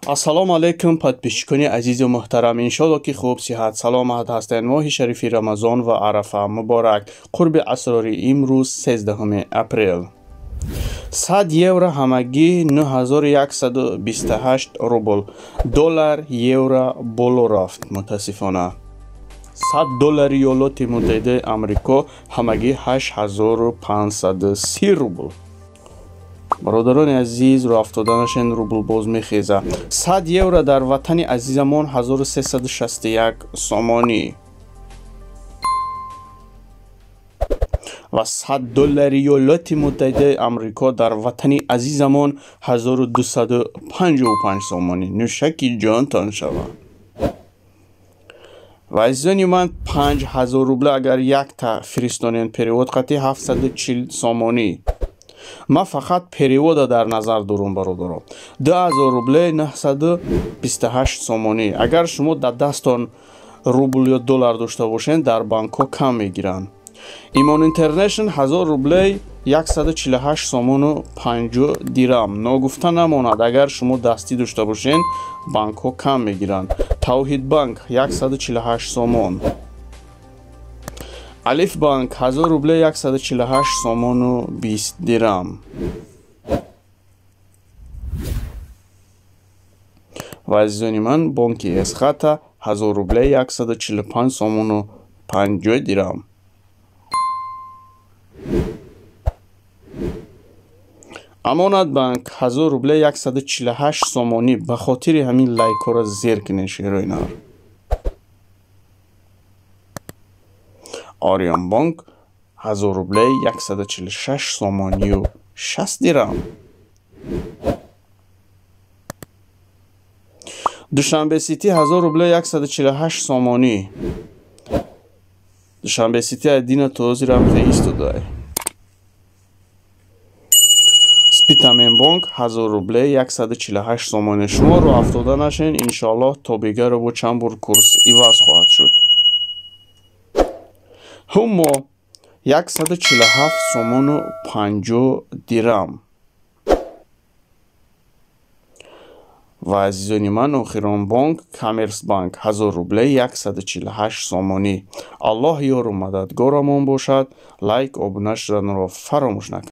Ассалому алайкум, подписчикони азизу муҳтарам. Иншолло ки хуб, сиҳат, саломат ҳастед. Моҳи шарифи Рамазон ва Арафа муборак. Қурби асрори имрӯз 13 апрел. 100 евро ҳамагӣ 9128 рубл. Доллар евро боло рафт, мутаассифона. 100 доллари Иёлоти Муттаҳидаи Амрико ҳамагӣ 8530 рубл. Бародарони азиз, рӯ афтоданашен, рубл боз мехеза. 100 евро дар ватани азизамон 1361 сомонӣ ва 100 доллари Иёлоти Муттаҳидаи Амрико дар ватани азизамон 1255 сомонӣ. Нӯшаки ҷонтон шавад. Ва азизони ман, 5000 рубла агар якта фиристонен перевод қати 740 сомонӣ. Ман фақат перевода дар назар дорум, бародаро. 2000 рубле 928 сомонӣ. Агар шумо дар дастон рубл ё доллар дошта бошед, дар банкҳо кам мегиранд. Имон Интернешнл 1000 рубле 148 сомону 50 дирам. Ногуфта намонад, агар шумо дастӣ дошта бошед, банкҳо кам мегиранд. Тавҳид банк 148 сомон. Алиф банк 1000 рубле 148 сомону 20 дирам. Ва азизони ман, бонки Эсхата 1000 рубле 145 сомону 50 дирам. Амонат банк 1000 рубле 148 сомонӣ. Ба хотири ҳамин лайкҳоро зер кунед, шерои нар. Орион банк 1000 рубле 146 сомонию 60 дирам. Душанбе Сити 1000 рубле 148 сомонӣ. Душанбе Сити адина тозирам хеистодай. Спитамен банк 1000 рубле 148 сомонӣ. Шумо рӯ афтода нашен, иншоаллоҳ то бегаро бо чанд бор курс иваз хоҳад шуд. Ҳумо 147 сомону 50 дирам. Ва азизони ман, охирон бонк Коммерс банк 1000 рубле 148 сомонӣ. Аллоҳ ёру мададгорамон бошад. Лайк, обуна шуданро фаромӯш накунед.